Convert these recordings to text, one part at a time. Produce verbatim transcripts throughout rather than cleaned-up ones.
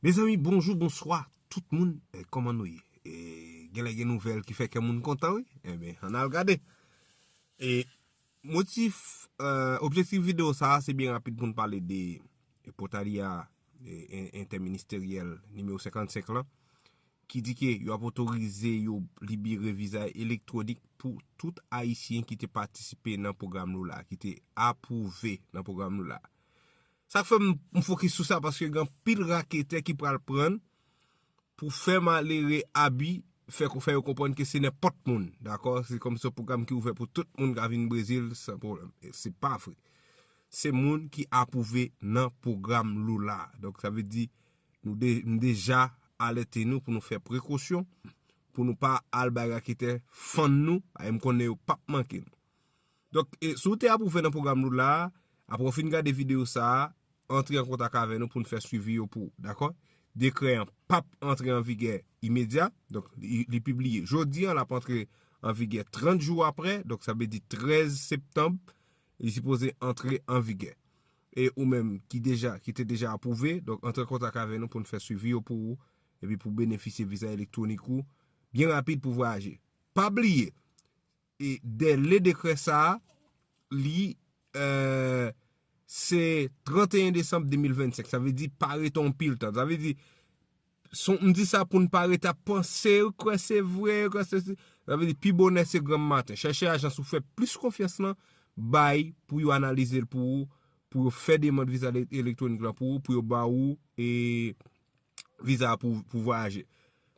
Mezanmi, bonjou, bonswa, tout moun, e, kòman nou ye? E, genlè gen nouvèl ki fè kè moun kontan, wi. Enben, ann al gade. E, motif, e, objektif videyo sa a, se byen rapid pou n pale de, e, pòtali a, e, en-, entèministeryèl nimewo senkannsenk lan, ki di ke yo ap otorize yo libere viza elektwonik pou tout Ayisyen ki te patisipe nan pwogram Lula, ki te apwouve nan pwogram Lula. Sa k fè m, m fokis sou sa, paske gen anpil raketè ki pral prann pou fè malere abi, fè, fè yo konprann ke se nenpòt moun, dakò? Se kòmsi yon pwogram ki ouvè pou tout moun ka vin Brezil san pwoblèm. E se pa vre. Se moun ki apwouve nan pwogram Lula. Donk, sa vle di, nou de-, m deja alète nou pou nou fè prekosyon, pou nou pa al bay raketè fann nou, a, e m konnen yo p ap manke nou. Donk, e, si w te apwouve nan pwogram Lula a, apre w fin gade videyo sa a, antre an kontak avè nou pou n fè swivi yo pou ou, dakò? Dekrè an p ap antre an vigè imedya, donk, li, li pibliye jodi an, l ap antre an vigè trant jou apre, donk, sa vle di trèz septanm, li sipoze antre an vigè. E ou menm ki deja, ki te deja apwouve, donk, antre an kontak avè nou pou n fè swivi yo pou ou, epi pou benefisye viza elektwonik ou, byen rapid pou vwayaje. Pa bliye, e dèle dekrè sa a, li, e, se tranteyen desanm de mil vennsenk. Sa vle di pa rete anpil tan. Sa vle di, son, m di sa pou n pa rete ap panse, yo kwè se vre, yo kwè se, se, sa vle di, pi bonè se granm maten. Chèche ajans ou fè plis konfyans lan, bay pou yo analize l pou ou, pou yo fè demann viza ele-, elektwonik lan pou ou, pou yo ba ou, e, viza a pou, pou vwayaje.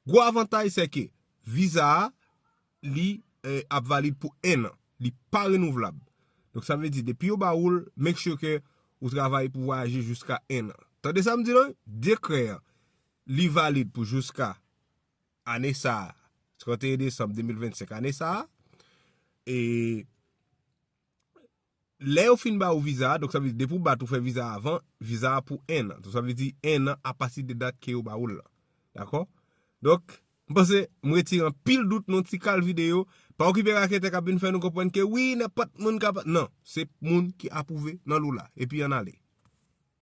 Gwo avantaj, se ke viza a, li, e, ap valid pou en an. Li pa renouvlab. Donk, sa vle di, depi yo ba ou l, make sure ke ou travay pou vwayaje jiska en an. Tande sa m di la? Dekrè an, li valid pou jiska ane sa a, tranteyen desanm de mil vennsenk, ane sa a. E lè yo fin ba ou viza a, donk sa vle di depi w bat ou fè viza a avan, viza a pou en an. Donk sa vle di en an apati de dat ke yo ba ou l lan. Dakò? Donk, m panse m retire anpil dout nan ti kal videyo. Pa okipe raketè k ap vin fè nou konprann ke wi, nenpòt moun ka pa-, non, se moun ki apwouve nan Lula. Epi ann ale.